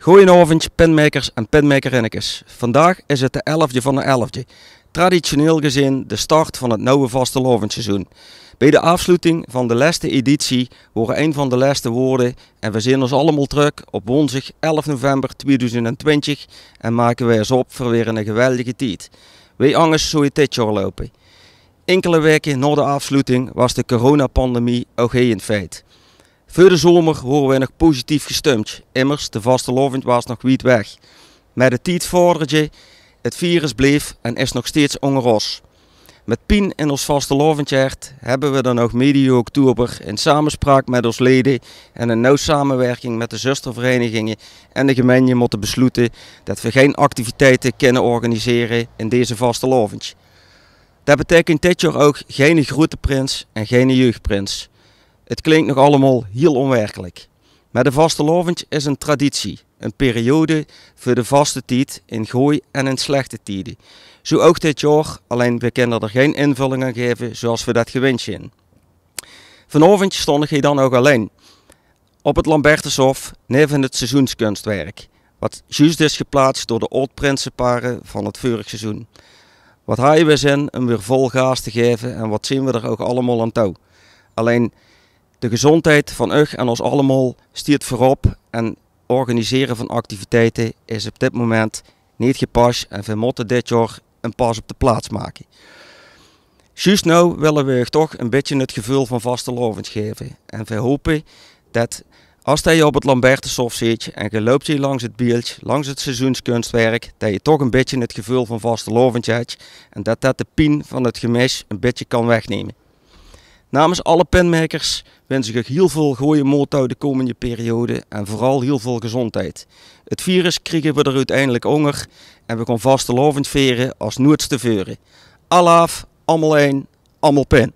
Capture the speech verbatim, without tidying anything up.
Goojenaovendj, pinmaekers en pinmaekerinnekes. Vandaag is 't de elfde van de elfde. Traditioneel gezeen de start van 't nouwe vastelaovendjseizoen. Bie de aafsloeting van de lèste editie wore ein van de lèste woorde: en we zeen ós allemaol trök op woonsdig elf november tweeduizend en twintig en make we ós op veur weer 'ne geweldige tied. Wie angers zouw 't dit jaor loupe? Inkele waeke nao de aafsloeting waas de coronapandemie ouch hie 'n feit. Veur de zomer wore we nog positief gestumdj, immers de vastelaovendj waas nog wied weg. Mer de tied vorderdje, 't virus bleef en is nog steeds ónger ós. Mit pien in ós vastelaovendjhert hebbe we dan ouch medio oktober in samespraak mit ós lede en in nauw samewirking mit de zustervereiniginge en de gemeinje mótte besloete det we gein activiteite kinne organisere in deze vastelaovendj. Det beteikentj dit jaor ouch geine groete prins en geine jeugdprins. 't Klink nog allemaol hiel ónwirkelik. Mer de vastelaovendj is 'n traditie, 'n periode veur de vaste tied in gooj en in slechte tiede. Zoe ouch dit jaor, allein we kinne d'r gein invulling aan gaeve zoeas we det gewindj zeen. Vanaovendj staon ich hie dan ouch allein op 't Lambertushof naeve 't seizoenskunstwerk, wat zjuust is geplaats door de aod-prinsepare van 't veurig seizoen. Wat haje we zin um weer vol gaas te gaeve en wat zeen we d'r ouch allemaol aan touw. Allein de gezóndheid van uch en ós allemaol stiet veurop en organisere van activiteite is op dit moment neet gepas en veer mótte dit jaor 'n pas op de plaats make. Zjuust now wille we uch toch 'n bietje 't geveul van vastelaovendj gaeve en veer hope det as ge op 't Lambertushof zitj en ge louptj hie langs 't bieldj, langs 't seizoenskunstwerk, det ge toch 'n bietje 't geveul van vastelaovendj hetj en det det de pien van 't gemis 'n bietje kan wegnumme. Namens alle pinmaekers wins ich uch hiel väöl gooje mood touw de kómmendje periode en veural hiel väöl gezóndheid. 't Virus kriege we d'r oeteindelik ónger en we gaon vastelaovendj viere as noeits te veure. Alaaf, allemaol ein, allemaol pin.